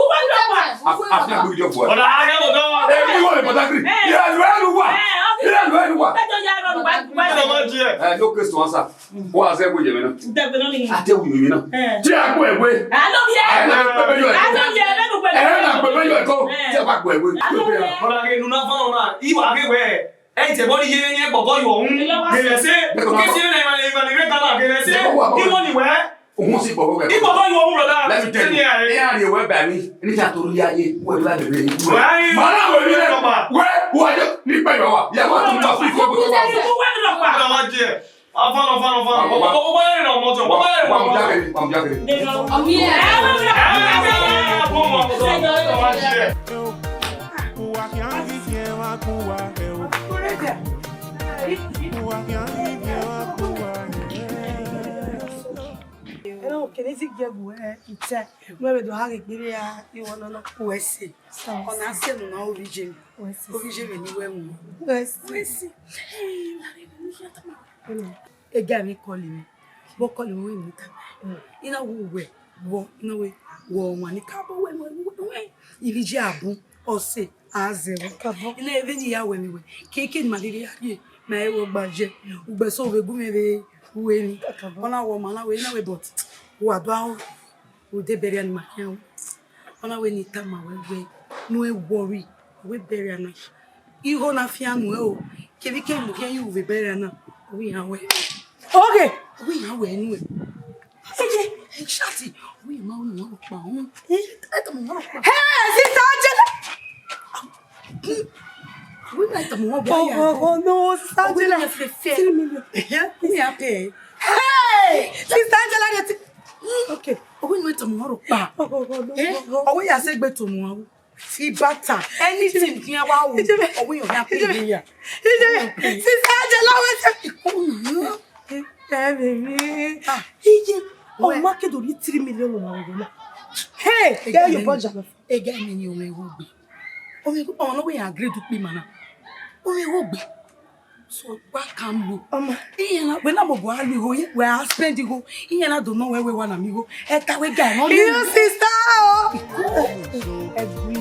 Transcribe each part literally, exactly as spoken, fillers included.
Uwe lọ pa. Afiangbe yo bọ. Ọ̀dà ayé lọ dọ́. Ẹ, mi wọ ni Badagry. Ẹ. Ìrẹ̀lú ẹnu wà. Ẹ, ọ ti Ìrẹ̀lú ẹnu wà. Bẹ́ẹ̀ tó yá ẹ̀rọ wà, wà. Ẹ, no case to answer. Wọ́n á sẹ́ wo yẹ̀mí náà. Dẹ̀gbẹ̀ náà ni. A tẹ́ wo yẹ̀mí náà. Ẹ. Tí a gbọ́ ẹ̀wé. A lọ bí ẹ. Ẹ na gbẹ̀bẹ̀ yọ ẹ̀kọ́. A lọ bí ẹ, bẹ́ẹ̀ ló gbẹ̀bẹ̀. Ẹ na gbẹ̀bẹ̀ yọ ẹ̀kọ́. Ẹ. Tí a bá gbọ́ ẹ̀wé. A lọ bí ẹ. Ọ̀dà kí nuna fọ́nrán náà, ìwà àgbẹ̀wẹ̀. Ẹ tẹ bọ ni ye ne gbọgbọ yọ ohun. Gẹrẹ se. Ke si ne ma ne ma ne gba na gẹrẹ se. Iwọ ni wẹ. Ohun si gbọgbọ wẹ. Igbọgbọ yọ ohun, brother. Let me tell you. Ẹ ya rhie wẹ ba mi. Ni ta to ya ye. Wẹ ba bẹbẹ. Wẹ. Ma na wẹ mi le. Wẹ, wẹ ni pe wa. Ya wa tun ma fi ko ko wa. Wẹ ni lọ pa. Ọ̀dà wa jẹ. Ọ̀fọ̀n, ọ̀fọ̀n, ọ̀fọ̀n. Ọ̀fọ̀n, ọ̀fọ̀n, ọ̀fọ̀n, ọ̀fọ̀n. Wa mu jagere, wa mu jagere. Ẹrọ kene ti gie bu ẹ itẹ, wẹ vbe do ha ghe kpiri a iwọ nọ nọ. Wẹ si. Ọ na sẹ ne u na ovbi iye mwẹ. Wẹ si. Ovbi iye mwẹ ni wẹ mu. Wẹ si. Wẹ si. Ega mwẹ kọli mwẹ, vbe ọ kọli mwẹ, wẹ ne I tama. Mm. I na wu wẹ, vbọ, I na wẹ, wẹ ọmwa ni ka bọ wẹ, wẹ, wẹ, wẹ, ivbi iye a bun, ọse a zẹ vbọ. Ka bọ. I na vbe ne I ya wẹ emwi wẹ, keke ne ima rhirhi ya rrie, ma he vbe ọgba ye, ugbẹn so vbe gu mwẹ vbe ru emwi. Ka bọ. Ọ na wẹ ọmwa na wẹ, I na wẹ, but wa do aro. Rhunmwuda bẹrriẹ ne ima khian ru. Ọ na wẹ ne I tama wẹ wẹẹ, ne u worry, wẹ bẹrriẹ na. Igho na fian nuẹn o, kevbe ikẹmwẹ ne u khian ru vbe bẹrriẹ na, ọ wẹ iran wẹ. Oghe! Ọ wẹ iran wẹ nuẹn. Eye, ẹ shati, ọ wẹ iran ma ru ne ọ rhọkpa, hmm. Eh? Ẹ tama ọ rhọkpa. Hey, sister Angela! Ọ wẹ iran tama ọ rhọkpa ya. Oh, oh, oh, no, sister Angela. Ọ wẹ iran fẹfẹ. Three million. Ẹhẹn, ọ wẹ iran pay. Hey! Sister Angela, get it. Okay. Ọ wẹ iran tama ọ rhọkpa. Oh, oh, oh, no, eh? Oh, oh. Ọ wẹ ya sẹ egbe to mu aro. Fi bata. Anything fi wa wo. Ọ wẹ iran ya pay ya. Ije, sister Angela, wait. Oh, no. Eh, eh, baby. Ah. Ije, ọ ma ke do ri three million naira na. Hey, there you bunch of. Ega mi ni ọmọ ẹvbo gbe. Ọmọ ẹvbo, ọmọ ne ọ wẹ iran grade ukpe ima na. Ọmọ ẹvbo gbe. So, gba ka mu. Ọma. Iran na, wẹ na mobọ a lu igho, wẹ a spend igho. Iran na do nọ wẹ, wẹ wa na mu igho. Ẹ ta wẹ ga nọ. Iyo sister o. Ẹgbẹ.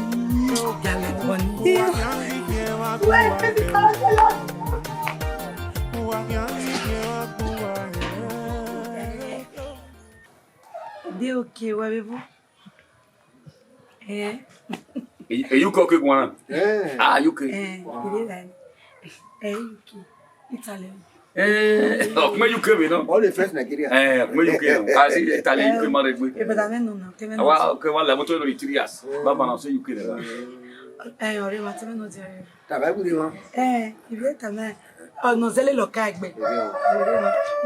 Iyo. Wẹ, baby, come on. Dey okay, wẹ vbe vo. Eh. Are you okay, Guana? Eh. Ah, you okay? Eh, you dey like, eh, you okay? Italian. Eh, oh, come U K, you know? All the first Nigeria. Eh, come U K, no? I see Italian, U K, man, eh, but I don't know now. Tell me now. Wa, okay, wa la moto no three years. Baba na say U K na. Eh, ọ̀rẹ́ wa, tell me no there. Taba gure wa. Eh, ibe tama. Ọnọ zẹlẹ lọ ka egbe.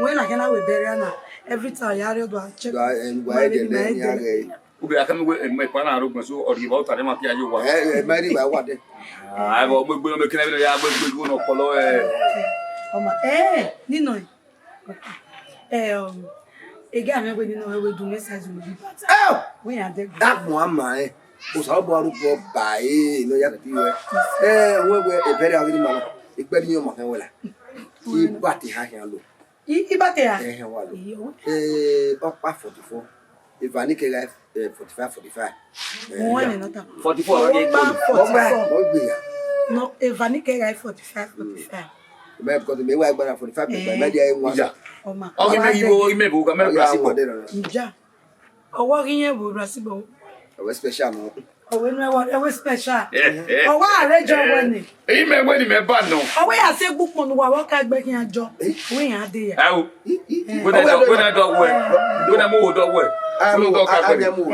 Wẹ na kẹ na wẹ bẹrẹ na. Every time ya rẹ do a check. Wa, eh, wa, eh, de, de, ya, eh. Ube akami we, eh, me pa na ro gbọn so, ọrivba ọta ne ma kẹ ya ye owa. Eh, eh, ma rivba wa de. Ah, ẹvbo, mo gbe nọ, me kẹ na vbe ya, mo gbe igho nọ kpọlọ, eh. Ọma, eh, nino, eh, um, ege amẹ wẹ nino, wẹ wẹ du mẹ size wẹ bi. Eh! Wẹ ya de. Agbọn ama, eh. Osanobua ru bọ ba, eh, no ya ti wẹ. Eh, wẹ wẹ, e bẹrẹ aviri ma, e gbẹdẹ yan ọma kẹ wẹ la. Ibate ha khian lo. I, ibate ya? Eh, wa lo. Iyo. Eh, ọkpa forty-four. Eva ni kegha, eh, forty-five, forty-five. Eh, mo wẹ ya. Nọ ta. Forty-four, ọkpa forty-four. Ọkpa, mo gbe ya. No, eva ni kegha forty-five, forty-five. Me, because me wa gba na forty-five, me gba, me dia e wa. Iya. Ọma. Ọghe me ghi ro, me bu ga me gba si bo. Iya. Ọwọ ghi yẹn vbe Brazil bọ. Ọwẹ special nọ. Ọwẹ nu ẹwọ, ẹwẹ special. Ọwẹ arẹjọ wẹ ni. Eyi mẹ wẹ ni mẹ ba nọ. Ọwẹ ya se gbukpọn nu wa wọ ka gbe khian jọ. Wẹ ya de ya. Ẹ o. Wẹ na dọ, wẹ na dọ wẹ. Wẹ na mu wo dọ wẹ. Wẹ na dọ ka gbe. Ajẹmu.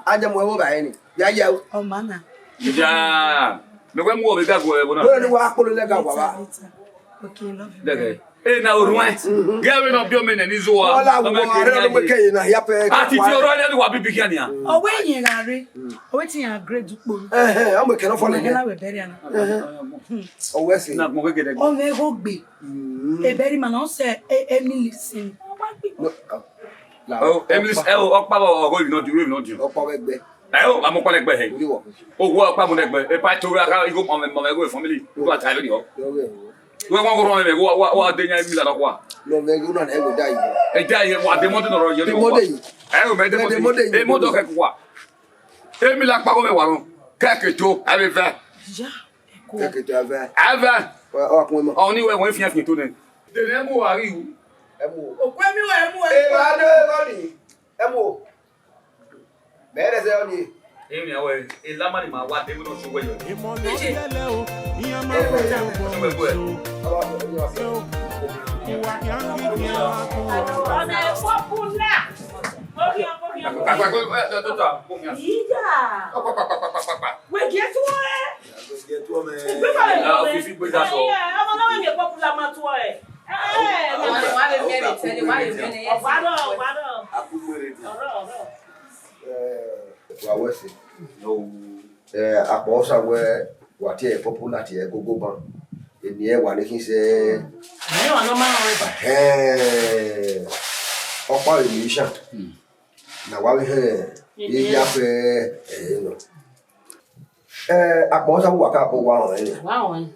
Ajẹmu ẹwọ ba ẹni. Ya ya o. Ọma na. Ya. Mẹ wẹ mu wo vbe ga gbe ẹvbo na. Wẹ ni wa kpolo lẹ ga wa ba. Later, later. Okay, love you. Dẹgẹ. E na orhuẹn. Gẹ vbe ne ọ biẹ ọmọ nẹ ni zo a. Ọla wọ, arẹ ọmọ kẹyẹ na hia pẹ. A ti ti ọrọ ẹni wa bibi khian nia. Ọwẹ yẹn gha re. Ọwẹ ti yan grade ukpo. Ẹhẹn, ọmọ kẹrẹ fọlẹ. Ọmọ kẹrẹ wẹ bẹrẹ ana. Ọwẹ si. Na gbọn gẹgẹdẹ. Ọmọ ẹghọ gbe. Ebẹrẹ ma na sẹ Emily sin. Oh, Emily, ẹ o, ọkpa vbe ọgọ ivbi nọ di, ivbi nọ di. Ọkpa vbe ẹgbẹ. Ẹ o, amọ ọkpa nẹgbẹ hẹ. Owo ọkpa mu nẹgbẹ, epa to ra igho ọmọ ẹghọ family. Igho ata ẹvẹ ni ọ. Wẹ wọn rọ mẹ, wa, wa, wa de yan Emily la kua. Nọ mẹ igho na na ẹghọ da yi. Ẹ da yi, wa de mọdẹ nọrọ yẹ. De mọdẹ yi. Ẹ o, mẹ de mọdẹ. E mọdẹ kẹ kua. Emily la kpa gho mẹ wa rọ. Kẹ ke to, ẹ vbe vẹ. Kẹ ke to ẹ vẹ. Ẹ vẹ. Ọ kun mọ. Ọ ni wẹ wẹ fian fian to nẹ. De ne mu wa ri u. Ẹ mu. Okue mi wẹ mu. E wa do e ni. Ẹ mu. Mẹ rẹ zẹ ọ ni. Emwi awẹ, e la ma ni ma wa de mu no so wẹ yọ. Imọ ne ọ lele o, iyan ma wẹ ya wẹ so. So, uwa khian ghi khian wa ku wa. Ọmọ ẹ popular. Mo khian, mo khian, mo khian. Iya. Wẹ gie tuẹ. Ugbe ma le tuẹ. Ọmọ na wẹ popular ma tuẹ. Ọba rọ, ọba rọ. Ọrọ, ọrọ. Eh, wa wẹ ẹse. Eh, akpọ sa wẹ wa tie popular tie gogo ban. Eni ẹ wa ne khin sẹ. Ẹ wa nọ ma rẹ. Eh, ọkpa eni sha. Na wa vbe hẹn iya fẹ ẹre nọ. Eh, akpọ sa wa ka kọ wa họn ẹre. Wa họn.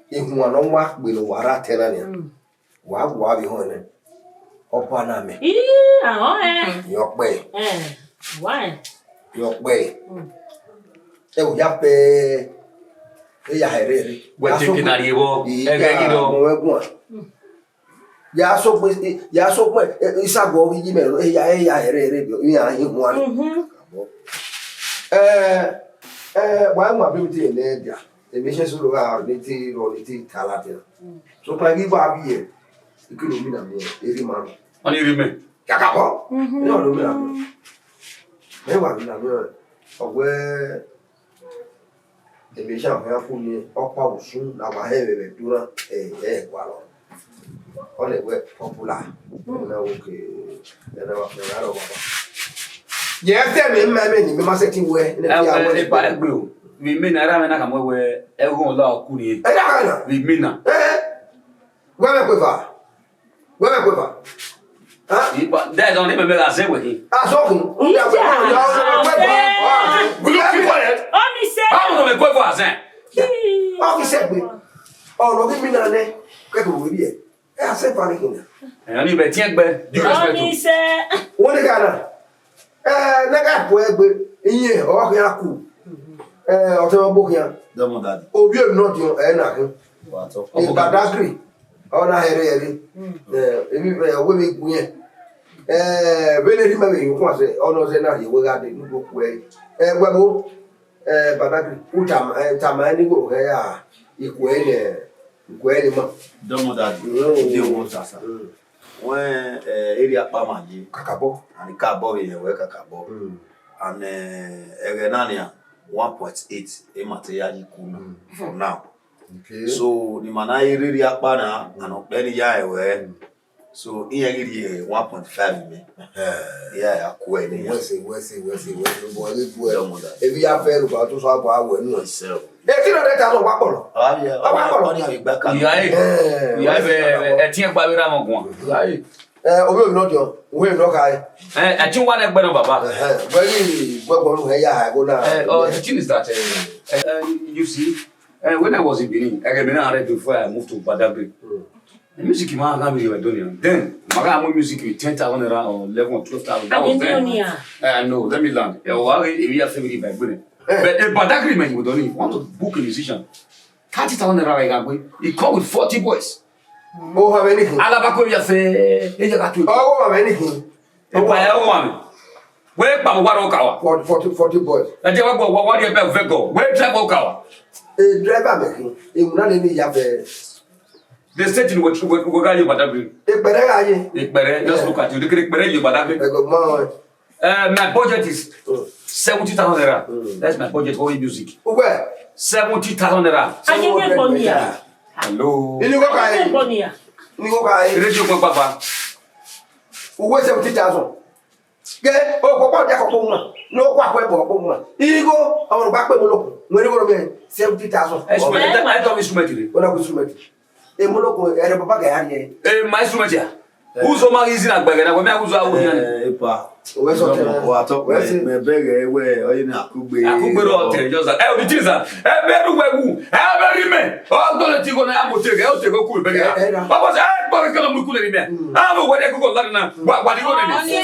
Ihuan ne ọ wa kpe ne wa ra tẹ na nia. Wa wa vbe họn nẹ. Ọba na mẹ. Ii, ahọn ẹ. Yọ kpẹ. Eh, wa ẹ. Yọ kpẹ. Mm. Ẹ o ya pẹ. E ya hẹrẹ rẹ. Wẹ te ke na rhie vbọ. Ẹghẹ ghi rọ. Mo wẹ guan. Ya so gbe, ya so gbe, isaguọ yi mẹ, e ya, e ya hẹrẹ rẹ, iran hin huan. Mhm. Eh, eh, wa ma bi mi te ne dia. Emi se suru gha ni ti ro ni ti ta ladian. Sokpan ghi wa bi e, i kilo mi na mi e, erha ima nọ. Ọni erha imẹ. Kakabọ. Mhm. Ẹ ọni mi na mi. Mẹ wa mi na mi. Ọ wẹ, emi se ahọn ya ku ni ọkpa usun na wa hẹ vbe ẹdun na, ẹ, ẹ gualọ. Ọnii wẹ popular. Ẹna wo ke, ẹna wa fẹ gha rọ baba. Yẹ ẹsẹ mẹ ma mẹ ni mẹ ma sẹtin wẹ, ne Ẹ, fi awẹ ẹ, eba ẹgbe o. Vbe imẹ na, erha mwẹ na khama wẹ, ẹghẹ ọla ọku ni. Ẹ da na. Vbe imẹ na. Ẹ, wẹ mẹ kue va. Wẹ mẹ kue va. Ha? Ipa, dẹ dọ ni mẹ mẹ gha zẹ wẹ hin. A sọ kun. N da wẹ, n da wẹ kue va. Wa. Bulu ki wẹ. Ọ mi sẹ. Ba mo mẹ kue va zẹ. Ọ ki sẹ gbe. Ọrọ ghi mi na nẹ. Kẹkẹ vbe rhie. Ẹ, a sẹ eva ni khin na. Ẹ, ọni vbe tiẹn gbe, disrespect. Ọni sẹ. Wọ́n ní ká na. Ẹ, ne a gha ku ẹre gbe, iye, ọ khian ku. Ẹ, ọ tẹ ma gbo khian. Dọmọ dadi. Ovbi emwi ne ọ diọn, ẹ na khin. Wa tọ. Ẹ, Badagry, ọ na hẹrhẹ ẹre. Ẹ, emwi, ẹ, wẹ vbe gu yẹn. Ẹ, vbene erha ima vbe hin ukhuan sẹ, ọ nọ zẹ na rhie wẹ gha dee, ne u do ku ẹre. Ẹ, wẹ vbo, ẹ, Badagry, u tama, ẹ, tama ẹn ne igho hẹ ya, ikhuẹ ne, ikhuẹ ne ima. Dọmọ dadi, Mm. de wo sasa. Mm. Wẹ, ẹ, erha ọkpa ma ye. Kakabọ. And kakabọ vbe yẹn wẹ kakabọ. Mm. And, ẹ, ẹghẹ na nian, one point eight, e ma te ya yi ku na Mm. for now. Okay. So, ne ima na rhie erha ọkpa na, Mm. and ọkpẹ ni ya ẹwẹ. Mm. So, iran ghi rhie one point five mẹ. Eh. Ya ya ku ẹre ne iran. Wẹ sẹ, wẹ sẹ, wẹ sẹ, wẹ sẹ, bọ, ẹ ghi gu ẹ. Dọmọ dadi. Ebi ya fẹ, ru ba to so abo awẹ nu. Yes, sir. Eti na de ta lọ wa kpọlọ. Ọ gha vbiẹ, Ọ wa kpọlọ. Ọ gha vbiẹ gba ka. Iya e. Eh, Iya e, wẹ sẹ, ẹ, ẹ, ẹ tiẹn gba vbe ra mọ guan. Iya e. Eh, ovbi emwi ne ọ diọn, ovbi emwi ne ọ khae. Eh, ẹ ti wa nẹ gbẹdọ, baba. Eh, wẹ ghi gbẹgbẹ unu hẹ ya ha ẹvbo na. Eh, oh, the thing is that, eh, eh, you see, eh, when I was in Benin, ẹghẹ mẹ na ready before I moved to Badagry. Mm. The music ma gha mi rhie ẹdọ nian. Then, ma gha mu music with ten thousand naira or eleven or twelve thousand. That was then. Eh, no, let me land. Eh, wa ghe, ebi ya family by gbere. Eh. But, eh, Badagry, man, you don't need. Want to book a musician. Thirty thousand naira, like, he come with forty boys. O ha vbe ni khin. Alaba ko ya fe, e ya ka tu. O ha vbe ni khin. E pa ya o wa mi. Wẹ kpa mo wa rọ ka wa. Forty, forty, forty boys. Ẹ jẹ́ wá gbọ́, wá, wá rí ẹgbẹ́ òfẹ́ gọ̀. Wẹ driver ka wa. E driver mẹ khin. E mu na ni ya fe. The state in which we, we got you, Badagry. Ekpẹrẹ gha ye. Ekpẹrẹ, just look at you. They can Ekpẹrẹ you, Badagry. Ẹ gọ mọ. Uh, my budget is Mm. seventy thousand naira. Mm. That's my budget for music. Uwe. Seventy thousand naira. Aye, ye kpọ ni ya. Hello. Ini ko ka Aye, ye ye. Kpọ ni ya. Ini ko ka ye. Radio kpọ papa. Uwe seventy thousand. Ke o ko pa dia ko ko ma. No ko akwe bo ko ma. Igho, àwọn ba pe mo lo. Mo ni ko lo me seventy thousand. Instrument, Eh, I, I thought instrument re. Ona ku instrument. Emoloko, ẹrẹ baba gẹ ya rhie. Eh, my instrument ya. Eh. Uzo ma ghi zina gbẹgẹ na, wẹ mẹ uzo awu yan. Eh, epa. Wẹ sọ tẹ. Wa tọ Wẹ pẹ, sẹ. Mẹ bẹghe wẹ, ọyẹ ni akugbe. Akugbe rọ tẹ, just that. Eh, the things that. Eh, bẹ ru wẹ wu. Eh, bẹ ri mẹ. Ọ dọlẹ ti gọ na ya mo te gẹ, o te gọ ku bẹghe ya. Eh, eh, na. Baba sẹ, eh, baba kẹ lọ mu ku le ri mẹ. Mm. Ah, mo wẹ de ku ko la na. Wa, wa di gọ de. Honestly.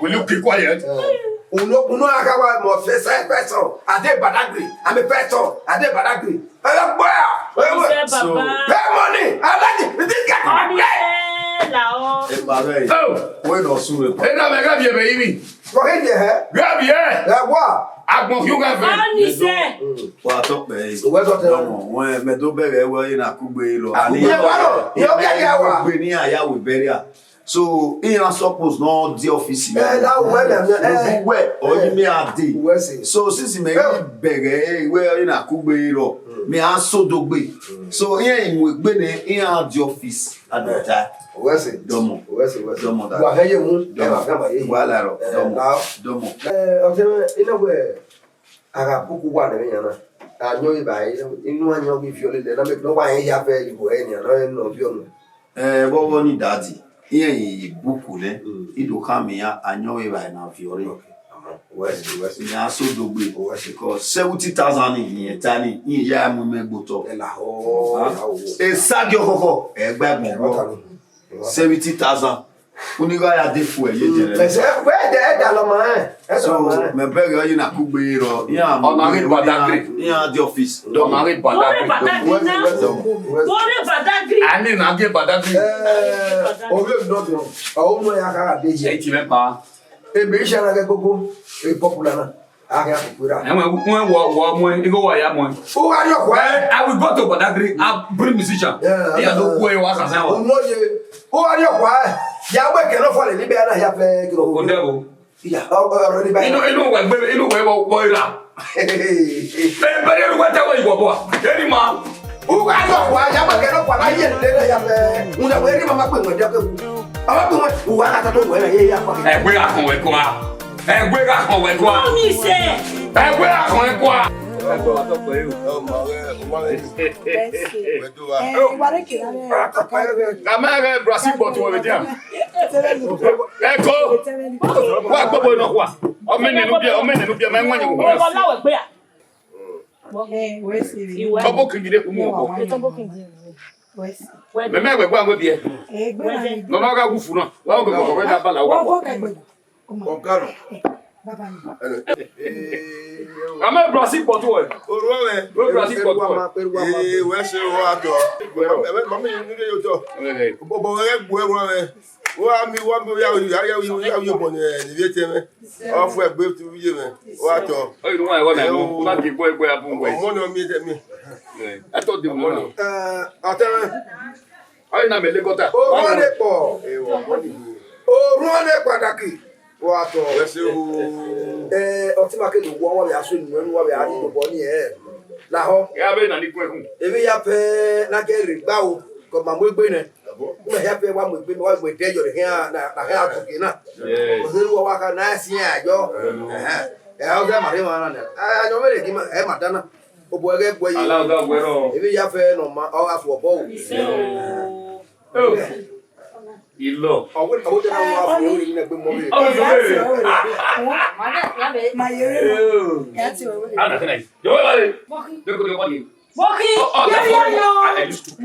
Will you keep quiet? Eh. Uno, uno aka wa mo fẹ sa fẹ sọ. Ade Badagry. I'm a person. Ade Badagry. Ẹ lọ gbọ́ ẹ. Iṣẹ́ So, bàbá. Pay money. I like it. This guy come Ọdún back. Iṣẹ́ là ó. Epa rẹ. Oh. Wẹ nọ su rẹ. Ena mẹ gha biẹ bẹ yi mi. Kọ he diẹ hẹ? Gha biẹ. Ẹ wa. Agbọn fi gha fẹ. Ọ ni sẹ. Wa tọ pẹ. Wẹ tọ tẹ. Dọmọ, wẹ mẹ do bẹghe wẹ ye na kugbe lọ. Ani Ye wa lọ. Ye obi aya wa. Gbe ni aya we bẹria. So, iran suppose no the office. Eh, that way, eh, Wẹ, ọ yi mi a de. Wẹ sẹ. So, since me Eh. bẹghe, wẹ, you know, kugbe rọ, Mm. me a so dogbe. Mm. So, iran mu egbe nẹ, iran the office. Adọta. Wẹ sẹ. Dọmọ. Wẹ sẹ, wẹ sẹ. Dọmọ da. Wa hẹ ye mu, Dọmọ. ẹ wa fẹ ma ye. Wa la rọ. Eh, Dọmọ. now. Dọmọ. Eh, ọtẹ, ina wẹ, a gha buku wa nẹ iran na. A yọn evba, inu a yọn ghi viọ lele, na me, no wa hẹ ya fẹ, ibo ẹ ni, na ẹ nọ viọ nu. Eh, vbọghọ ni dadi, iran ye buku nẹ, Mm. I do khama iran, a yọn evba na viọ re. Okay. Wẹ sẹ, wẹ sẹ. Iran so dogbe. Wẹ sẹ. Because seventy thousand ni, ni ẹta ni, iran ya mu mẹ gbe otọ. Ẹ la họ, Huh? ẹ la họ. Esa gi ọkhọkhọ, ẹ gba ẹgbọn Ẹ ọkhọ. bata ni. Seventy thousand. Uni gha ya de fu ẹ ye jẹrẹ. Ẹsẹ, wẹ ẹdẹ, ẹdẹ alọ ma ẹ. Ẹdẹ So, alọ ma ẹ. mẹ bẹghe ọyi na kugbe rọ. Iran Ọna ghi Badagry. Iran the office. Ọna ghi Badagry. Badagry Wẹ sẹ, na. wẹ sẹ, wẹ sẹ. Bore Badagry. Ani na ghi Badagry. Eh, orí òdòdó, ọ̀hún mọ̀ ya kára dé jẹ. Ẹ ti mẹ pa. Èmi iṣẹ́ ara gẹ́gẹ́ gbogbo, èyí popular náà. A kì í àkókò rà. Ẹ wẹ, wẹ wọ, wọ mọ ẹ, igho wa ya mọ ẹ. Ó wá ní ọ̀pọ̀ ẹ. Eh, I will go to Badagry, I bring musician. Yeah, Iye yeah. do kú ẹ wá sàsẹ́ wa. Òun ló yẹ. Ó wá ní ọ̀pọ̀ ẹ. Ìyàwó ẹ̀kẹ́ náà fọlẹ̀ níbẹ̀ náà yà fẹ́ kí ló Kò dẹ́ o. Ìyá, ọ-, ọ-, ọ̀rọ̀ ní báyìí. Inú, inú wẹ̀ gbé, inú wẹ̀ wọ, wọ ìrà. Ẹ bẹ̀rẹ̀ inú wẹ̀ tẹ́wọ̀ ìwọ̀ bọ̀. Ẹni ma. Ó wá ní ọ̀pọ̀ ẹ. Ìyàwó ẹ̀kẹ́ náà fọlẹ̀ yẹ lé náà yà fẹ́. Ń dàgbé ẹni máa ma pè wọ́n dẹ́kun. Àwọn pè wọ́n, ìwà àtàtà tó wẹ̀ náà yẹ yà fọ́. Ẹgbẹ́ akọ̀wé kọ́ a. Ẹgbẹ́ akọ̀wé kọ́ a. Ó ní sẹ́. Ẹgbẹ́ akọ̀wé kọ́ a. Ẹgbẹ́ wa tọ́ pẹ̀lú. Ọmọ rẹ, ọmọ rẹ. Ẹ, wa leke na rẹ. Ka ma rẹ Brazil bọtu wẹ dia. Eko. Wa gbogbo nọ kwa. Ọmọ nenu bia, ọmọ nenu bia, ma nwa nyi wo. Ọmọ lawe gbe a. Ẹ, wẹ si. Iwe. Ọbọ kingide kumu ọbọ. Ito bo kingi. West. Mẹ mẹ wẹ gua wẹ biẹ. Egbe na ni. Nọ na gha wu fu na. Wa ogo ko wẹ da bala wa. Wa ko ka gbe. Ọga nọ. Baba ni. A ma bra si kpọtuẹ. Oruẹ mwẹ. Wẹ bra si kpọtuẹ. Ee, wẹ se ro atọ. Mami ni yo tọ. Bọbọ wẹ gbe ru mwẹ. Wa mi, wa mi, ya, ya, ya, ya, ya, bọ ne, ne ye te mwẹ. Ọ fu ẹgbe tu ye mwẹ. Wa tọ. Ọ yi nu wa ẹghọ na mu. Ma ghi gbe gbe abun wẹ. Ọmọ nọ mi te mi. Ẹ tọ de ọmọ nọ. Ẹ, ọtẹ mwẹ. Ọ yi na mẹ le gọta. Orhuọn ne kpọ. Orhuọn ne kpadaki. Wa tọ. Wẹ se o. Ẹ, ọtí ma kele wọ, wa ya so inu, wa ya ni bọ ni ẹ. Lahọ. Ya be na ni kuẹkun. Emwi ya pẹ na kẹ rre gba o, kọ ma mu egbe nẹ. Wẹ hia fẹ wa mu egbe, wa mu ẹdẹ yọ khian na, na khian tuke na. Yes. Ọzọ wa wa ka na si ya yọ. Ẹhẹn. Ẹ, ọzọ ma rre ma na. A, a yọ vbe re gi ma, ẹ ma da na. Obọ ẹghẹ gbe yi. Ala ọga wẹ rọ. Emwi ya fẹ nọ ma, ọ gha fu ọbọ o. Ilọ. Ọ wẹ, ọ wẹ na wa fu ori ne gbe mọ vbe. Ọ wẹ. Ma ye re. Ana tena. Yo, wẹ ba re. Deko de wani. Moki, ọ, ọ, yẹ, yẹ, yọ.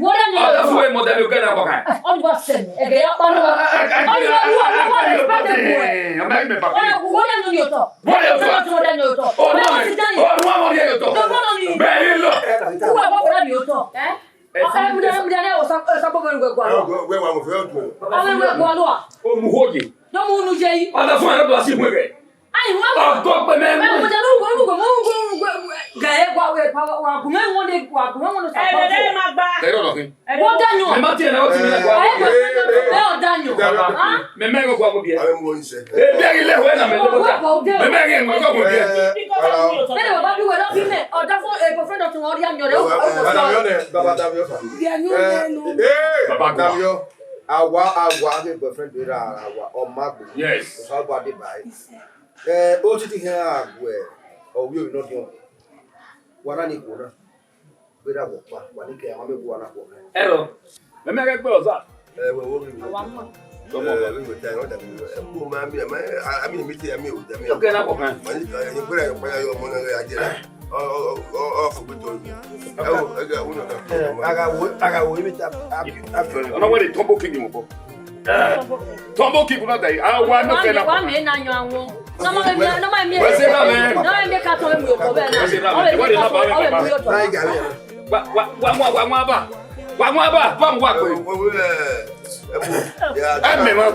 Wọlé ni. Ọ da fún ẹ mọ dẹbi ọgá náà kọkàn. Ọ ní wá sẹ́nu, ẹ̀gẹ̀ yà pa ní wa. Ọ ní wá, wá, wá, wá, respect ẹ bọ ẹ. Ọmọ ẹgbẹ́ bàbá. Ọ ní wọlé ni otọ. Wọlé otọ. Wọlé ni otọ. Ọ ní wá sí dání. Ọ ní wá wọlé otọ. Tó bọ́lọ̀ ni. Bẹ́ẹ̀ ni lọ. Wúwo àbọ̀ bọ̀dá ni otọ. Ẹ? Ẹ, ẹ, mudẹ, mudẹ, ẹ, ọsa, ọsa bọ̀ bọ̀ ẹnu gbẹgbọ alọ. Ẹ, wẹ, wẹ, wẹ, wẹ, wẹ. Ọmọ ẹgbẹgbọ alọ. Omuhoye. Dọ́mọ unu jẹ yìí. Ọdọ fún ẹ lọ sí ìwé rẹ. Ayi, wọ́n. Ọgọ́ pẹ̀mẹ́. Ẹ, mudẹ, lórúkọ, lórúkọ, lórúkọ, gẹ̀ẹ́ wa, wa, wa, wa gùnmẹ́ wọn de, wa gùnmẹ́ wọn de. Ẹ, dẹdẹ ma gba. Ẹ, rọrọ fin. Wọ́n dá yàn. Ẹ má tiẹ̀ náà, ó ti ní ẹ̀kọ́. Ẹ, ẹ, ẹ, ẹ, ọ dá yàn. Ẹ, ẹ, ẹ. Hàn? Mẹ mẹ ko gua ko biẹ. Ẹ, mo ń ṣe. Ẹ, bí ẹ̀yin lẹ wẹ na mẹ lọ ta. Mẹ mẹ ẹ̀yin ko ko biẹ. Ẹ, ẹ, ẹ. Bẹ́ẹ̀ ni bàbá bí wẹ̀ lọ fi mẹ́, ọ̀dà fún, ẹ, boyfriend ọ̀tún wọn rí àmì ọ̀rẹ́. Ẹ, ẹ, ẹ, ẹ, ẹ, bàbá dàbí ọ̀fà. Ẹ, ẹ, bàbá dàbí ọ. Àwa, àwa, ẹ, boyfriend rẹ àwa, ọmọ àgbò. Yes. Ọ̀sán àgbà dé báyìí. Ẹ, ó ti ti hẹ́n àgbẹ̀, ọ̀wé òyìnbó náà dìọ̀n. Wa na ni khuo na. Vbe erha vbe ọkpa, wa ni ke, a ma miẹn owa na khuọrhọ. Ẹrọ, mẹ mẹ ghẹ gbe ọza. Ẹ, wẹ wo ghi. Wa mọ. Tọmọ. Ẹ, vbe wẹ ta, ọ da bi, ẹ, ku ma mi, ma, a, a mi mi te, a mi o, a mi. Yo ke na khuọrhọ. Ma ni, ẹ, ni gbera yo pa ya yo ọmọ na ghe a jẹ na. Ọ, ọ, ọ, ọ, ọ, fo gbe to. Ẹ wo, ẹ ga wo na ka. Ẹ, a gha wo, a gha wo, imi ta, a bi, a bi. Ọna wẹ de tọmbo kingi mọ bọ. Tọmbo kingi na da yi. A wa no ke na. Wa mi na yan won. Nọ ma mi, nọ ma mi. Wẹ se na mẹ. Nọ ma mi ka tọ mi ko bẹ na. Wẹ se na mẹ. Wẹ de na ba mi baba. Wa, wa, wa mu, wa mu aba. Wa mu aba, ba mu wa pe. Ẹ mẹ ma.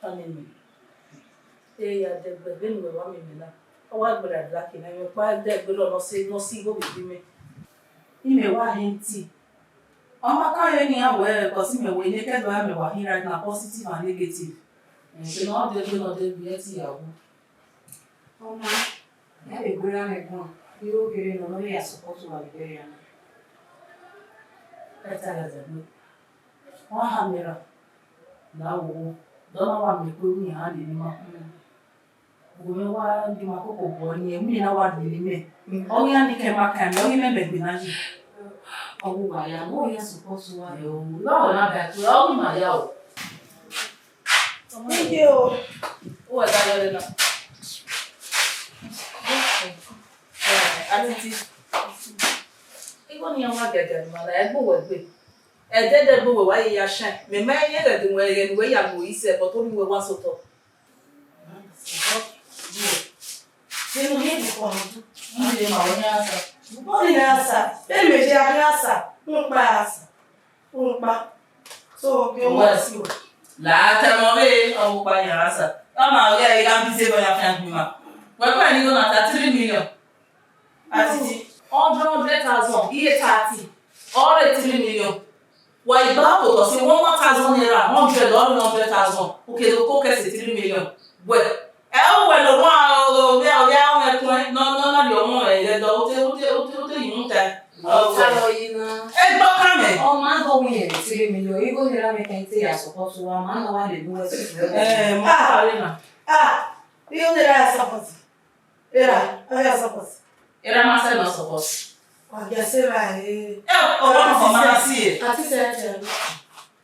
Ọnii mẹ, e ya dẹgbẹ vbene uwẹ wa miẹn mẹ na, ọ wa gberra black na, emwi ọkpa dẹgbe lọ ne ọ sẹ, ne ọ sẹ igho vbe ebe mẹ. Imẹ wa hẹn tea. Ọ ma kan re nian wẹẹ, cos imẹ wẹ ene ke do a mẹ wa hin right now, positive and negative. Ẹn, sẹ ne ọ dẹgbe ne ọ dẹgbe, ẹ te ya wu. Ọ ma, ẹ vbe gberra mwẹ guan, I ro kherhe nọ, ne ọ vbe ya support uwa vbe ẹre na. Ẹ ta ya zẹ gbe. Ọ ha mẹ ra, la wo, dọ na wa miẹn ẹko iran lele ima. Uwẹ wa gie ima koko guan, eni ẹmwẹ na wa lele imẹ. Ọ ghi iran ni ke ma kan imẹ, ọ ghi mẹ mẹ gbe na yi. Ọ wu wa ya, mo ya support uwa. Ẹ o, la wẹ na da ẹko, ọ ghi ma ya o. Iye o. Uwẹ da yọ re na. Ẹ, Atiti. Igho ne iran wa giagia ne ima na, ẹgbe uwẹ gbe. Ẹdẹdẹ gbe uwẹ wa ye ya shine. Mẹ ma ye ghẹ de wẹ ẹghẹ ne uwẹ ya mu isẹ, but ọ ni wẹ wa sotọ. Vbene u ye vbe khuan ọdọ, u ye ma wẹ ne a sa. Ọ ni ne a sa, vbene mẹ ye a gha sa, rhunmwuda a sa, rhunmwuda. So, ke wẹ si wẹ. La tẹ mọ vbe ọmọ ọkpa yan a sa. Ọ ma ghe ẹre gha bi zẹ vbe ọ ya fian gbinna. Wẹ kọ ẹre ne igho na ta three million. Atiti, hundred, hundred thousand, iye thirty, ọ rre three million. Wa gba otọ si one, one thousand naira, hundred, ọ rre hundred thousand, u ke do ko kẹse three million. Wẹ, ẹ, u wẹ ne ọmọ, ovbi, ovbi a mwẹ ẹtuẹn, nọ, nọ, nọ, rhie ọmọ rẹ, rẹ dọ, u te, u te, u te, u te yi mu ta. Ọ ta lọ yi na. Ẹ gbọ kan mẹ. Ọ ma do win three million, igho ne erha mwẹ kan te ya support uwa, ma nọ wa lele uwẹ si. Ẹ, ma pare na. Ah, igho ne erha support. Erha, ọ ya support. Erha ma sẹ nọ support. Wa gia sẹ evba, eh. Ẹ, ọ wa nọ ma si e. Atiti sẹ ẹtẹ.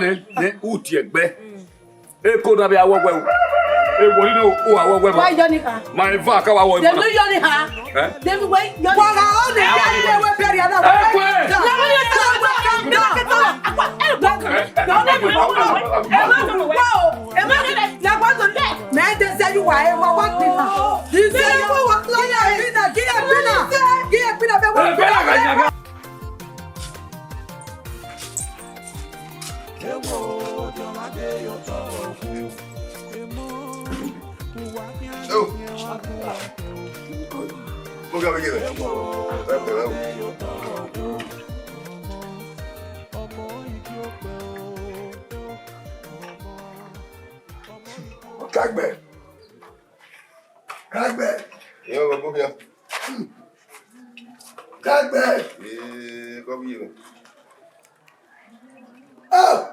nẹ, nẹ, u tie ẹgbẹ. Eko na vbe awọ wẹ o. Ewọ ni no, u awọ wẹ ma. Wa yọ ni kha. Ma eva ka wa wọ. Dem no yọ ni kha. Eh? Dem we yọ ni. Wa gha ọ ne ya ni we bẹrẹ na. Ẹ kwe. Mẹ de sẹ yu wa e wa wa kpi ma. Di sẹ yu wa wa ya e bi na, gi e bi na. Gi e bi na be wa. Kagbẹ. Kagbẹ. Yo, go here. Kagbẹ. Eh, go here. Ah!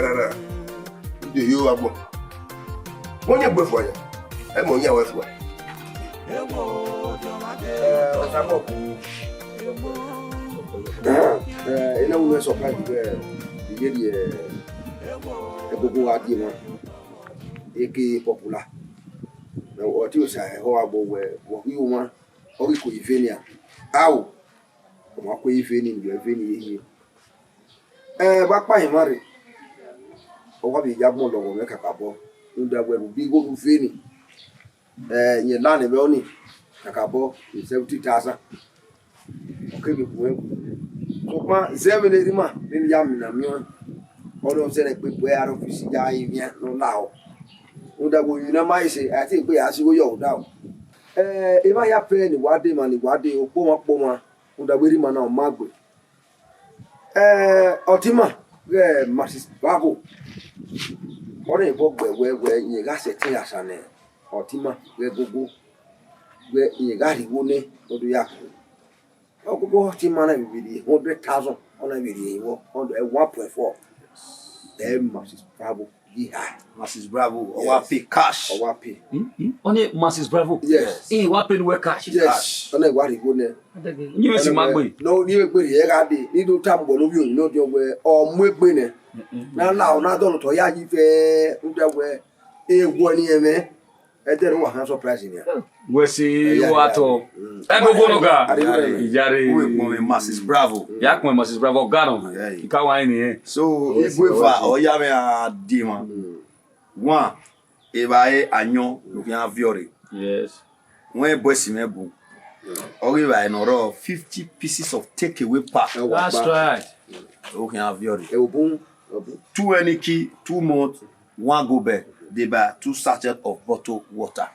rarara. Ido yo agbọn. Mo nye gbe fua ya. Ẹ mọ yan wẹ fua. Ẹ, ọsamọ. Ẹ, ena wẹ surprise vbe iye rhie ẹgogo gha die mwa. Eke popular. Ọtẹn Osa ẹhọ agbọn wẹ, wẹ ọ ghi ru mwa, ọ ghi ko ive nia. Ao, ọ ma ko ive ni, yọ ive ni ye. Ẹ, vbe akpa hin mwa rre, ọ wa vbe ya agbọn lọghọ mwẹ kakabọ, rhunmwuda wẹ vbe igho ne u ve ni, ẹ, rẹn la ne mwẹ ọnii kakabọ, seventy thousand. Ọ keghi bu ẹn. Sokpan zẹ vbene erha ima vbene ya mina miẹn ọnii, ọ zẹrẹ egbe bu ẹre office ya rinmwian ne ọ lahọ. Rhunmwuda wẹ uyinmwẹ na ma he sẹ, a te gbe ya si igho yọ odaro. Ẹ, emwa ya pẹ ne wa dee, emwa ne wa dee, okpomwa okpomwa, rhunmwuda wẹ erha ima na ọ ma gbe. Ẹ, ọtẹn ima ghẹ Masisi Bravo, ọ na vbe gbe wẹ, wẹ rẹn gha sẹtin ya sa nẹ ọtẹn ima ghẹ gogo, wẹ rẹn gha rhie igho nẹ, ọ do ya khin. Ọ gogo ọtẹn ima na vbe rhie hundred thousand, ọ na vbe rhie vbọ, hundred, one point four. Ẹ, Masisi Bravo. Yeah. Masisi Bravo, ọ wa pay cash. Ọ wa pay. Hmm, hmm. Ọni Masisi Bravo. Yes. Ẹ wa pay ne uwẹ cash. Yes. Cash. Ọni wa rhie igho nẹ. Ọni wẹ si ma gbe. No, ni vbe gbe rhie gha dee. Ni do ta mọ ne ovbi oyin nọ diọn wẹ, ọ mu egbe nẹ. Na la, ọ na dọlọ otọ ya yi vẹ, rhunmwuda wẹ, ewu ni ẹmwẹ. Ẹdẹ ne uwa khan surprise nian. Wẹ si, wa tọ. Ẹgogo nọ ga. Iyare. Uwẹ kpọnmwẹ Masisi Bravo. Ya kpọnmwẹ Masisi Bravo, ọ ga nọ. Yeah. Ika wa ni ẹn. So, igho eva, ọ ya mwẹ a die mwa. One, evbare ayọn ne u khian viọ rre. Yes. Wẹ bọ ẹse mwẹ bu. Ọ ghi vbe ne ọ rrọọ fifty pieces of take away pack. That's right. U khian viọ rre. Ẹ, obun, obun. Two Heineken, two malt, one Gobel, deba two sachet of bottled water.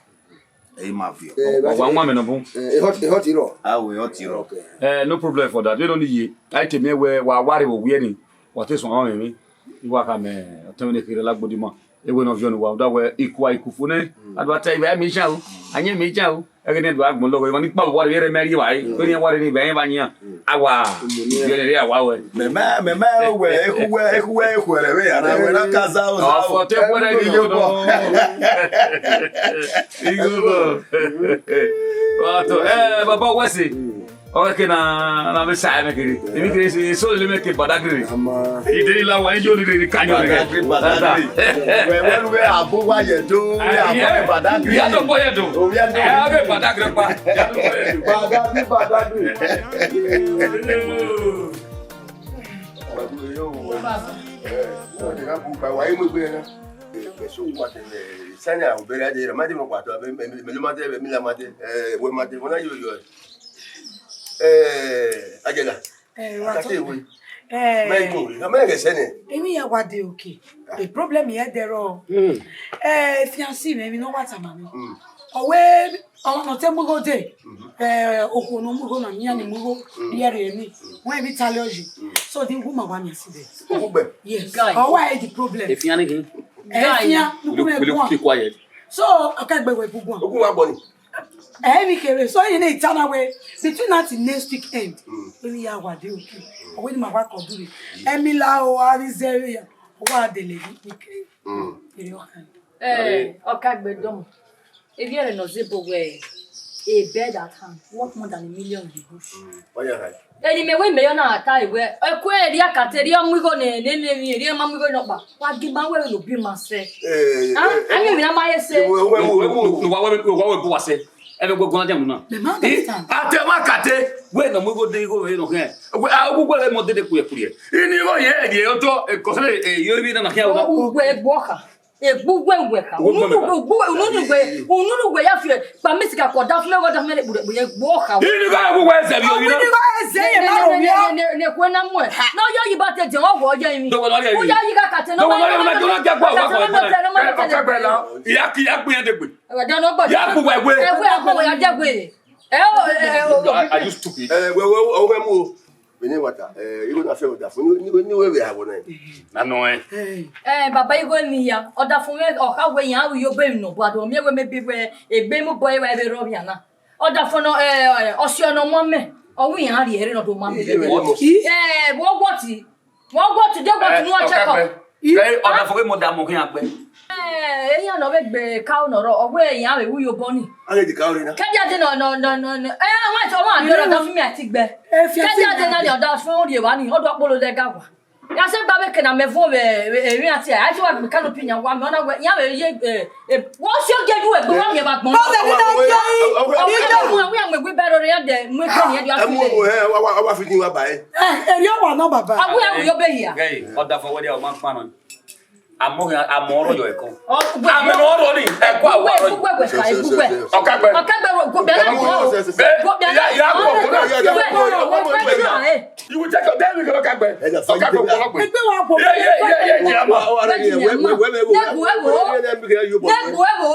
Ẹ i ma viọ. Ẹ, wa wan mẹ nọ bun. Ẹ, ẹ hot, ẹ hot rọ. A wẹ hot rọ. Okay. Eh, no problem for that. Vbene ọni ye, a i te miẹn wẹ wa wa rre vbe owiẹ ni, wa te suẹn ọmwẹ emwi. I wa khama ọtẹn mwẹ ne kherhe la gbodima. Ewe ne ọ viọ ne uwa, da wẹ ikua ikufo nẹ. A do ta ivẹ mi jan o. A yẹn mi jan o. Ẹghẹ ne do agbọn lọghọ, emwa ni kpa vbe wa rre, rre mẹ rri evbare. Vbene iran wa rre ni, vbe iran wa yan. Awa. Vbene rre awa wẹ. Mẹ ma, mẹ ma wẹ, ekhu wẹ, ekhu wẹ, ekhu wẹ rẹ vbe ya na, wẹ na ka za o, za o. Ọfọ te kpẹrẹ ni yo bọ. Igho bọ. Wa tọ, eh, baba wẹ se. Ọghe ke na, na vbe sa ẹmwẹ kere. Emwi kere se, so lele mẹ ke Badagry. Ama. Ide ni la wa, ijo ni rere ka yọ rere. Badagry, Badagry. Wẹ, wẹ, wẹ, abo wa ye do, abo ye Badagry. Ya do bo ye do. O ye do. Eh, abo Badagry pa. Ya do bo ye do. Badagry, Badagry. Yo. Eh, no, they don't put by why you move there. Eh, so what, eh, Sanya, Obere, they, Ramadi, no, what, eh, me, me, me, Ramadi, me, Ramadi, eh, we Ramadi, when are you, you, eh, Ajala? Eh, I can't say we. Eh, me go, no, me get Sanya. Emi ya wa dey okay. The problem here there o. Hmm. Eh, fiancé mi, emi no wa tama mi. Hmm. Owe, ọmọ nọ te mu igho dee. Mhm. Eh, okhuo ne ọ mu igho na, iran ni mu igho, mm, rhie rhie emwi. Mm. Wẹ emwi tale ọye. Mm. So the woman wa miẹn si dẹ. Okugbe. Yes. Guy. Ọ wa the problem. Efian ni khin. Efian, guy, will you, will you keep quiet? So, okay, gbe we guguan. Ogun wa gbọ ni. Eh, mi kere. So, you need to tell her way. Between now till next week end. Mm. When you are what do, okay. When my work or do it. Emi la o, a ri zere ya. Wa de le ni, okay. Mm. Ere ọkhan. Eh, Ọkagbe dọmọ. Evbiẹrẹ ne ọ zẹ ebo wẹẹ, a bird at hand, worth more than a million in the bush. Mm, ọ ya ghae. Eni mẹ wẹ mẹ yọ na ta wẹ, ẹkue erriọ akata erriọ mu igho ne, ne, ne emwi, erriọ ma mu igho nọkpa. Wa gi ma wẹ vbene obi ma sẹ. Eh, ah, eh, a miẹn emwi na ma he sẹ. Wa wẹ, wa wẹ bu wa sẹ. Ẹvbo guan dia mu na. Mẹ ma understand. Ate ma kate, wẹ nọ mu igho de igho vbe nọ khian. Wẹ, a, uwu wẹ mọ dede kpuriẹ kpuriẹ. Ini igho ye, ye otọ, e, kọsẹ, e, yo ri na na khian. Uwu wẹ gbuọkha. Egbu wẹ wẹ kha. Unu nu wẹ, unu nu wẹ, unu nu wẹ ya fi kpa mi sika kọ da fun mẹ, wẹ da fun mẹ ne kpuriẹ kpuriẹ gbuọkha. Ini igho uwu wẹ zẹ bi oyi na. Ini igho zẹ ye ma ro ya. Ne, ne, ne, ne kue na mu ẹ. Na yo yi ba te de, ọ wọ ye mi. Dọwọ na ye. Ọ ya yi gha kate na. Dọwọ na ye, na jọ na jẹ gba wa kọ. Ọkagbe la. Iya ki ya gbin ya degbe. Ẹwẹ, dọnọ gbọ. Ya bu wẹ we. Ẹwẹ, ẹwẹ, ya jẹ we. Ẹ o, ẹ, ẹ, o. Are, are you stupid? Eh, we, we, we, we mu o. Vbene wa ta, eh, igho na fian ọdafẹn, ni, ni, ni we vbe ha wọ na. Na nọ ẹ. Eh, baba igho emi ya, ọdafẹn mwẹ, ọ kha wẹ iran ru yo be nọ, but ọ miẹn wẹ maybe wẹ egbe mu bọ eva vbe rọ vbian na. Ọdafẹn nọ, eh, ọsiọ ne ọ ma mẹ, ọ wẹ iran rhie ẹre nọ do ma mẹ. Iye vbe nọ. Eh, wọ wọ ti. Wọ́n gbọ́ ti dé, gbọ́ ti wọ́n check up. Ọkagbe. Ẹ, ọdafẹn mọ da mọ khian gbe. Eh, eyan nọ vbe gbe ka nọ rọ, ọ wẹ iran vbe wu yo bọ ni. A ghe di ka ori na. Kẹdia de nọ, nọ, nọ, nọ, nọ. Eh, ọmọ ẹtọ, ọmọ àdó rẹ, ọdafẹn mi àti gbẹ. Kẹdia de na ni ọdafẹn rhie vba ni, ọdọ ọkpolo lẹ ga wa. Ya sẹ gba vbe kena mẹ vuọn vbe, vbe, vbe iran tie, a ti wa gbe canopy yan wa, mẹ ọ na wẹ, iran vbe ye, eh, Wọ́n ṣe oge ju ẹgbẹ́ wa yẹn bá gbọ́n. Bọ́sẹ̀ ní náà jẹ́ yìí. Ọwọ́ ìyá mu ẹgbẹ́ bẹ́ẹ̀ rọrọ yẹn dẹ̀ mú ẹgbẹ́ yẹn di afi lè. Ẹ mú ẹ wá fi dín wa bá ẹ. Ẹ ẹ rí ọwọ́ àná bàbá. Àwọn ẹ̀wù yóò bẹ yìí. Gẹ́yì, ọ̀dà fọwọ́ dẹ ọmọ pa náà. Àmọ́ àmọ́ ọ̀rọ̀ yọ ẹ̀kọ́. Àmọ́ ọ̀rọ̀ ni ẹ̀kọ́ àwọn ọ̀rọ̀ yìí. Gbogbo ẹ̀ka ẹ̀ gbogbo ẹ̀. Ọ̀kẹ́gbẹ́. Ọ̀kẹ́gbẹ́ gbogbo ẹ̀ náà. Bẹ́ẹ̀ ìyá ìyá kò kò náà yẹ ẹ̀. You will take your time, you cannot get back. Ọ̀kẹ́gbẹ́ kò lọ́gbẹ̀ẹ́. Ẹgbẹ́ wa bọ̀. Yeah, yeah, yeah, yeah, yeah, man. Nẹ́gùn ẹ̀ wò. Nẹ́gùn ẹ̀ wò.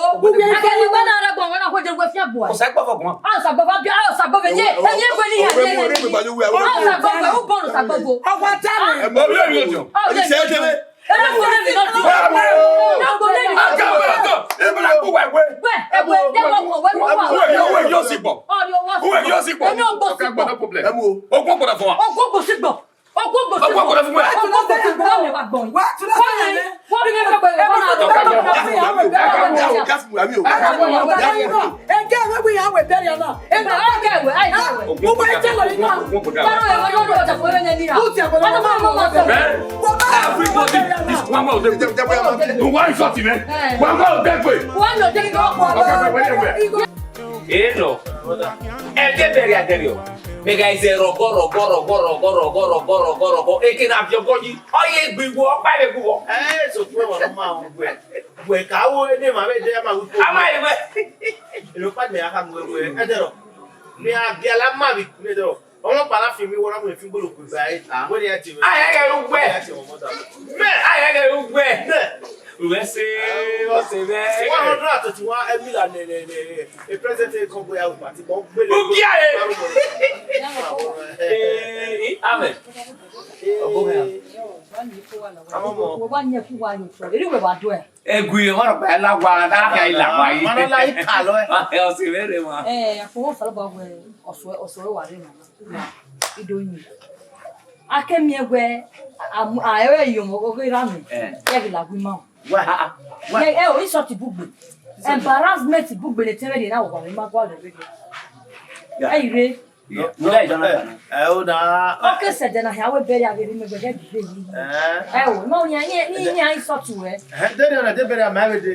Akẹ́ni gbọ́dọ̀ rẹ̀ gbọ̀n wọn náà kó jẹ́ wọ́n fi àbọ̀. Ọ̀sẹ̀ gbọ́fọ̀ gbọ́n. Ọ̀sẹ̀ gbọ́fọ̀ bí ọ̀sẹ̀ gbọ́fọ̀ yé. Ẹyẹ gbé ní ìyá yẹn. Ọ̀sẹ̀ gbọ́fọ̀ ó bọ̀rọ̀ ọ̀sẹ̀ gbọ́fọ̀. Ọ̀pọ̀ tá mi. Ẹ mọ̀ bí ẹ̀rí ọ̀jọ̀. Ọ̀sẹ̀ gbọ́fọ̀. Ẹ bá fún mi lọ́dún. Ẹ bá fún mi lọ́dún. Ẹ bá fún mi lọ́dún. Wẹ, ẹ wẹ, ẹ wọ wọ wẹ wọ wọ. Uwe yóò sì pọ̀. Ọ̀rẹ́ owó sì. Uwe yóò sì pọ̀. Èmi ò gbọ́ sí pọ̀. Ọ̀kẹ́gbẹ́, no problem. Ẹ mú o. Ogún gbọ́dọ̀ fún wa. Ogún gbọ́ sí gbọ́. Ogún gbọ́ sí gbọ́. Ogún gbọ́ sí gbọ́. Wọ́n mi wá gbọ́ yìí. Wọ́n mi wá gbọ́ yìí. Wọ́n mi wá gbọ́ yìí. Wọ́n mi wá gbọ́ yìí. Ẹgẹ́ ẹ̀rọ wí ìyàwó ẹ̀bẹ̀rẹ̀ náà. Ẹgbẹ́ ọ̀gá ẹ̀wẹ̀, àìsàn ẹ̀wẹ̀. Mo máa ń jẹ́ lọ nínú àwọn. Báwo ẹ̀wẹ̀ yóò lọ ọ̀tẹ̀ fún ẹ̀rẹ́ ní ìhà? Wọ́n ti ẹ̀kọ́ lọ́wọ́ máa ń mọ̀ wọ́n fẹ́. Everybody, this one man of them. Wọ́n ń sọ tì mẹ́. Wọ́n ń sọ tì mẹ́. Wọ́n ń sọ tì mẹ́. Wọ́n ń sọ tì mẹ́. Ee nọ, ẹdẹ bẹrẹ adẹrẹ ọ, mẹ gha zẹ rọgọ rọgọ rọgọ rọgọ rọgọ rọgọ rọgọ rọgọ, eke na viọ ọgọ yi, ọ ye gbe iwọ, ọ kpa ẹvbo iwọ. Ẹ, so fún ẹwà ọmọ àwọn ọgbẹ. Wẹ ká wo ẹdẹ màá bẹ jẹ ẹ máa wí fún. A máa yẹ wẹ. Èlò pàdé mi àkàmú ẹgbẹ ẹdẹ rọ. Mi àbí alámàbí mi ẹdẹ rọ. Ọmọ kpala fi mi wọra mu efi gbolo kugbe aye. Wọ́n ní ẹ ti wẹ̀. Ayẹyẹ ló gbẹ. Wọ́n ní ẹ ti wọ̀ mọ́tà. Bẹ́ẹ̀ ayẹyẹ ló gbẹ. Bẹ́ẹ̀. Wọ́n ṣe, wọ́n ṣe bẹ́ẹ̀. One hundred and twenty-one Emila nẹ nẹ nẹ nẹ. A present ẹ kọ́ bóyá o pàtí bọ́ gbélé. Ó kí ayé. Ee, amen. Ọgbọ́n mi. Àwọn ọmọ. Wọ́n bá yẹ kí wàá yọ sọ. Èrè wẹ̀ wá dùn ẹ̀. Egui, wọn rọ pé ẹ la wa, láàkà ẹ la wa yìí. Màá lọ la yìí kà lọ ẹ. Ẹ ọsẹ rẹ rẹ wa. Ẹ, àfọwọ́ fọlọ́ bá wẹ ọ̀sọ̀ ọ̀sọ̀ wà rẹ màmá. Ìdòyìn. Akẹ́mi ẹgbẹ́ ààrẹ yìí ọmọ ọgọ́ ìrà mi. Ẹ. Ẹ kì í làgùn mọ́. Wá, wá. Ẹ ẹ ò ní sọ ti búgbe. Embarrassment búgbe lè tẹ́lẹ̀ dè náà wà ní má gbọ́ rẹ̀ rẹ̀. Ẹ yìí rẹ. Ẹ o da. Ọkẹ sẹdẹ na hẹ awẹ bẹrẹ avbe rhie mẹ gbẹdẹ dìde yìí. Ẹ o, no ni ni ni ni ai sọ tu ẹ. Ẹ de ni ọna de bẹrẹ ama ẹvbe de.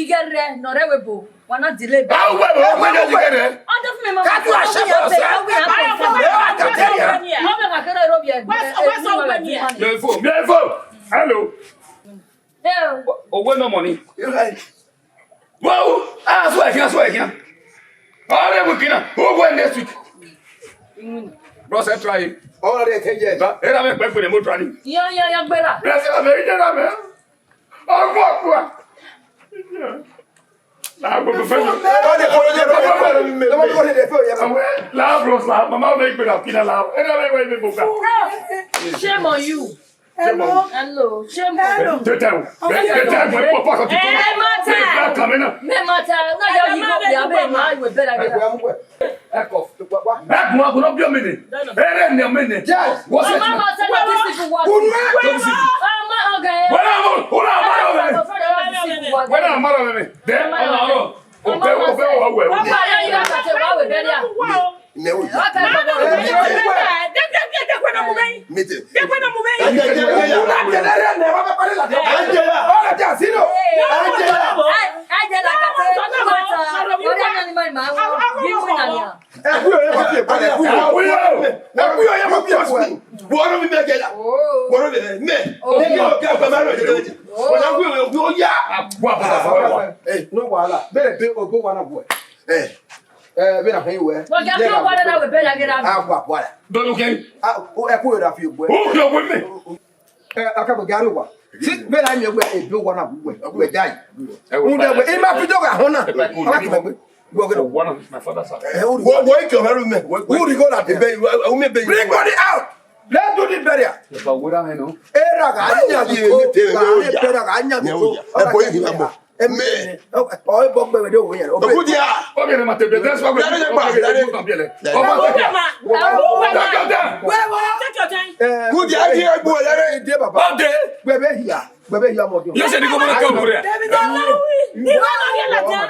ighẹrẹ ne ọ rre ẹvbo, wa na delay. Ba uwẹ vbe ọ wẹ ye ighẹrẹ. Ọ dọ fun mẹ ma. Ka tu a ṣe fo sẹ. Ọ wẹ ya confirm. Ẹ wa ka tẹ ya. Ọ bẹ ka kere ro bi ẹ. What's, what's up with me? Your phone. Your phone. Hello. Hey. Owó náà mọ̀ ni. You're right. Well, ah, so I can, so I can. All the week now. Who went next week? Bro, say try. All the attention. Ba, era me pe pe mo try. Yo, yo, yo, gbera. Bro, say me ide na me. Ọgbọ kua. Na gbogbo fẹ. Don't dey follow them, don't dey follow them. Don't dey follow them. La bro, la. Mama make me na kina la. Era me we me boka. Shame on you. Hello. Hello. Shame on you. Hello. Tete o. Tete o. Mo papa ko ti ko. Eh, mata. Ẹ ka me na. Me mata. Na ya yi ko ya be ma we bera bera. Ẹ gun agun no bi omi ni. Ere ni omi ni. Yes. What's it? Mama, tell me this is what. Unu. This is. Mama, okay. Wena mo, unu amaro me. Wena amaro me. De amaro. Ofe, ofe, ofe, ofe. Mama, ya yi ka te wa we bera. Mẹ o ya. Mete. Angela. Angela. Angela, kata, kata, ọrẹ ni ma ma wo, gi mu na nia. Ẹ kú yọ, ẹ kú yọ, ẹ kú yọ, ẹ kú yọ, ẹ kú yọ. Wọ́n mi bẹ kẹ́la. Wọ́n mi bẹ mẹ. Ẹ kí ọ̀gá bàbá rẹ̀ jẹ́ jẹ́. Wọ́n yà kú yọ, yọ yà. No wahala. Bẹ́ẹ̀ bẹ́ẹ̀, ọgbọ́n wa na wọ̀. Ẹ, ẹ, bẹ́ẹ̀ na fẹ́ yín wẹ̀. Wọ́n yà kí ọgbọ́n náà wẹ̀ bẹ́ẹ̀ na gẹ́gẹ́. A gba bọ́ọ̀lù. Dọ́dún kẹ́rin. Ẹ kú yọ, da fi ògbó. Ó fi ògbó mẹ́. Eh, akabọ gari wa. Si, me la mi gbe ebe wa na gbe, gbe dai. Unde gbe, ima fi doga hona. Ala ki gbe. Gbe gbe. One of my father's house. Eh, ori. Wo, wo, ike ọhẹrẹ mẹ. Uri go la be, be, u me be. Bring money out. Let's do the burial. Eba wera he no. Era ga nya di ko. Era ga nya di ko. Ebo yi na bo. Amen. Ọ bọ gbe wẹ de owo yẹn. Good ya. Okay, ma te be, that's what we. Dare, dare, dare. Take your time. Take your time. Good ya, ye gbo dare. Ide baba. Okay. Gbẹbẹ hia. Gbẹbẹ hia mọ jọ. Yes, ni ko mo na ka bure. David, ni wa na ye la ja.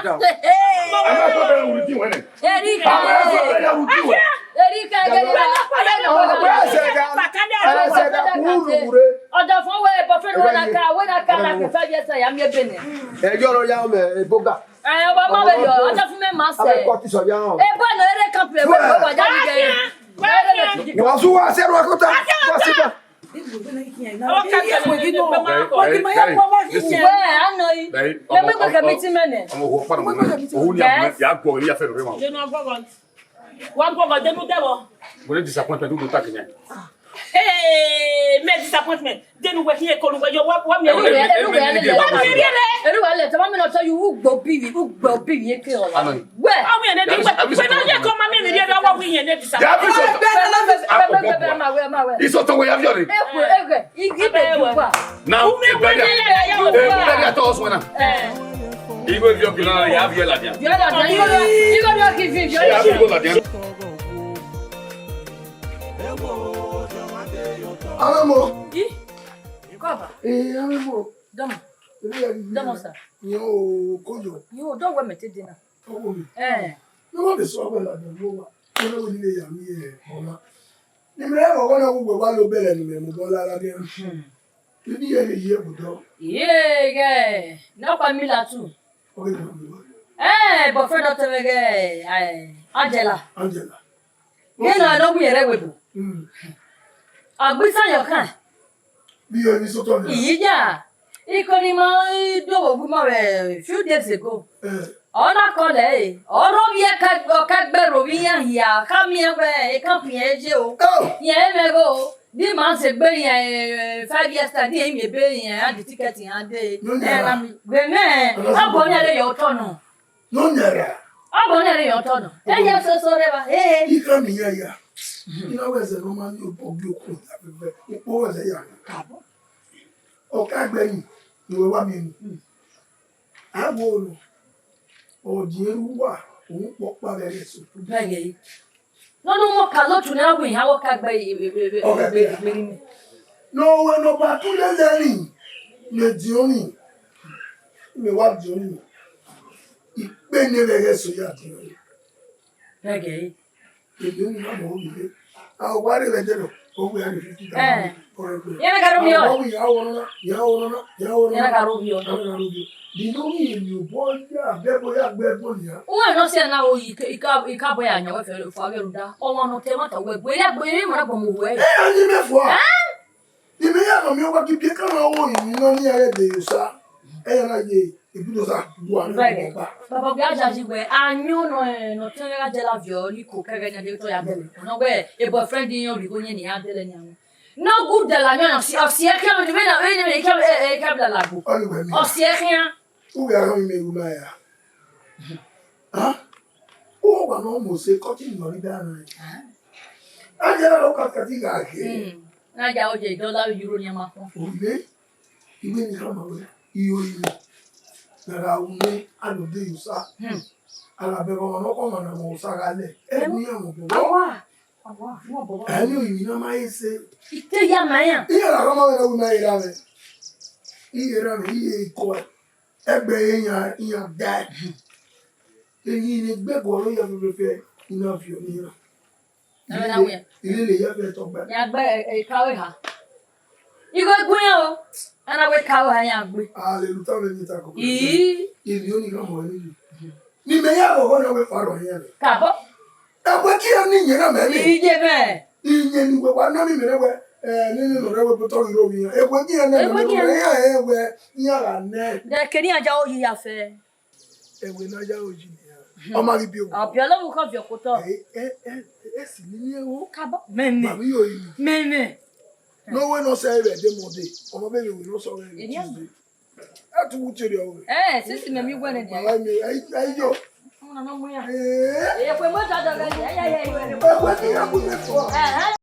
Ama ko be wuri ti wene. Erika. Ama ko be wuri ti wene. Erika, Erika. Wẹ sẹ ga. Wẹ sẹ ga kulu wure. Ọdọ fún wẹ bọ fẹ wẹ na ka, wẹ na ka na fi five years ya mi ebe nẹ. Ẹ yọ rọ ya mẹ eboga. Ẹ, ọba ma vbe yọ, ọjọ fún mẹ ma sẹ. Abẹ kọ ti sọ ya hàn. Ebo no ere kan pe, wẹ wẹ wa ja ni gẹ. Wa su wa se ro kota. Wa si ba. Wẹ, a nọ yi. Mẹ mẹ gbẹkẹ mi ti mẹ nẹ. Ọmọ wo pa na mo. Ohun ni a ya gbọ ni ya fẹ rẹ ma. Wa gbọghọ denu dẹvbọ. Wẹ disappointment u do ta kenya. Hey, me disappointment. Denu wẹ hiẹn kolu wẹ yọ wa wa mi. Elu wẹ, elu wẹ, elu wẹ. Wa mi ri re. Elu wẹ le, tama mi na tell you, u gbe obi, u gbe obi ye ke ọla. Wẹ. Awi ene di wẹ. Wẹ na ye ko ma mi ri re wa wi ene disappointment. Ya bi so. Be, be, be, be, be, ma wẹ, ma wẹ. Iso to wẹ ya bi ọre. Ekwe, ekwe. Igi be ju wa. Now, a burial. A burial to us wena. Eh. Igho vio gila ya vio ladian. Vio ladian. Igho, igho vio ki vi, vio. Ya vio ladian. Amemo. I? Kọba. Eh, amemo. Dọmọ. Dọmọ sa. Yo, kojo. Yo, dọ wẹ mẹ te dena. Ọwọ mi. Eh. No wa be so wẹ ladian, no wa. No wa ni ya mi e ọna. Ni mẹ rẹ ọghọ na wu wẹ wa lo bẹrẹ ni mẹ mu bọ la ladian. Hmm. Ibi yẹn ye ye ẹbudọ. Iye ghẹ, nọkpa mi la tu. Ọghe ne ọ gbe wa. Eh, boyfriend ọtẹn mwẹ ghẹ, eh, Angela. Angela. Ghẹ nọ, nọ wi yẹn rẹ webo. Mm. Agbisa yọ khan. Bi yọ ni sotọ na. Iya. Iko ni ma do wo gu ma vbe few days ago. Eh. Ọ na call ẹ, ọ rọ vbiẹ ka, ọ ka gbe ro vbe iran hia, ka miẹn wẹ, e ka fian ye o. Oh. Yẹn mwẹ gho, di ma sẹ egbe yẹn, eh, five years time, di emi ebe yẹn, a di ticket yẹn a de. No, no. Eh, na mi, gbe mẹ, ọ bọ ni ẹre yọ otọ nọ. No, no. Ọ bọ ni ẹre yọ otọ nọ. E ye soso rre ba, eh. I ka miẹn ya. I na wẹ ẹzẹ ne ọ ma miẹn obọ gbe okun ya vbe, ukpo wẹ ẹzẹ ya. Ọ ka gbe ni, ne uwẹ wa miẹn ni. A wo nọ, ọ die ru uwa, uhunmwu ọkpa vbe ẹghẹ eso. Bẹghe. Nọ ne ọmọ ka lotu ne a wẹ ihan wọ ka gbe i, i, i, i, Ọ ka i, gbe i, ya. I, i, i, Ne ọ wẹ ne ọ ba tu lele ni, ne diọn ni, ne wa diọn ni, ikpe ne vbe ẹghẹ eso ya diọn ni. Bẹghe. Èmi ò ní àmọ́ òbí rẹ̀. A ò wá rí rẹ̀ jẹ́ lọ. Ó wí àrí fifty thousand. Eh. Ọ̀rẹ́ pé. Yẹn náà ka rú mi ọ. Àwọn ìyá wọn náà, ìyá wọn náà, ìyá wọn náà. Yẹn náà ka rú mi ọ. Àwọn náà rú mi. Di ló rí èmi ò bọ́ yá, bẹ́ẹ̀ bọ́ yá, gbẹ́ bọ́ nìyá. Wọ́n ẹ̀ náà sí ẹ̀ náà ó yí ká, ká bọ́ yà yàn wẹ́ fẹ́ fọ́ abẹ́ rú dá. Ọmọ ọ̀nà tẹ mọ́tò wẹ̀ gbé yá gbé yín mọ̀nà bọ̀ mọ̀ wẹ̀. Ẹ yà ní mẹ́fọ́. Ẹ́? Ìmí yà kàn mí wá kí bí ká máa wọ ìmí náà ní ẹ̀rẹ́ dè yòó sá. Ẹ yà náà yé ìbúdó sá, bu àmì ọ̀gbà. Baba gbe ajaji wẹ, a yọn nọ, eh, nọ tẹn gha jẹ la viọ ni ko kẹgẹ ni a de tọ ya dẹlẹ. Nọ wẹ, e boyfriend yẹn ori ko yẹn ni a dẹlẹ ni a. No good dẹlẹ ni ọ si, ọ si ẹkẹ ni vbe na, vbe ni ke, eh, eh, ke bla lagbo. Ọ ni wẹ mi. Ọ si ẹkẹ. U wẹ a rán mi ru ma ya. Ha? U wa nọ mo se kọtin nọ ni da na. A jẹ la ka ka ti ga ke. Hmm. Na ya o je dollar euro ni a ma kọn. Orile. Iwe ni ka ma wẹ, iyo ire. Na gha wu ne a do de ye Osa. Hmm. A gha bẹghe ọmwa nọkhọmwa ne a mwẹ Osa gha lẹ. Ẹgu iran mwẹ obọ. Awa, awa, mwẹ obọ. Ẹ ni oyi ne a ma he se. Ite ya ma iran. Iran na khama wẹ ne a wu na ye ra mwẹ. Iye ra mwẹ, iye ikọ ẹ. Ẹgbẹ iran, iran da. Eyi ne egbe gualọ ya fẹfẹfẹ, I na viọ ne iran. Ẹ na wẹ. Ilele ya fẹ tọgba. Ya gbe, e, e, ka wẹ ha. Igho gu iran o. Ana wẹ ka wa iran gbe. Hallelujah, thank you, thank you. Ii. Ivbi oni gha mọ ẹre yi. Ni mẹ ya ghọghọ na wẹ kpa rọ iran. Kabọ. Ẹwẹ ki iran ni yẹn na mẹ ni. Iye mẹ. Iye ni wẹ wa na ni mẹ wẹ, eh, ni ni nọ rẹ wẹ botọ ghi ro iran. Ẹwẹ ki iran na mẹ wẹ iran, ẹwẹ iran gha nẹ. Dẹ kere iran ja oyi ya fẹ. Ẹwẹ na ya oyi nian. Ọ ma ghi bi owo. Ọbiọlọvbokhan viọ kotọ. Ẹ, ẹ, ẹ, ẹ si ni ni ẹvbo. Kabọ. Mẹ nẹ. Ma mi yo yi. Mẹ nẹ. Ne owe ne ọ sẹ vbe de Monday, ọmọ vbe vbe ne ọ sẹ vbe Tuesday. A tu wu tere ọvbe. Eh, sisi mẹ mi wẹ nẹ dia. Mama mi, ai, ai yo. Ọmọ na nọ mu ya. Eh. Eye kwe mo da dọ gẹ ni, ai, ai, ai, ai. Ẹwẹ ki iran ku ne fọ. Eh, eh.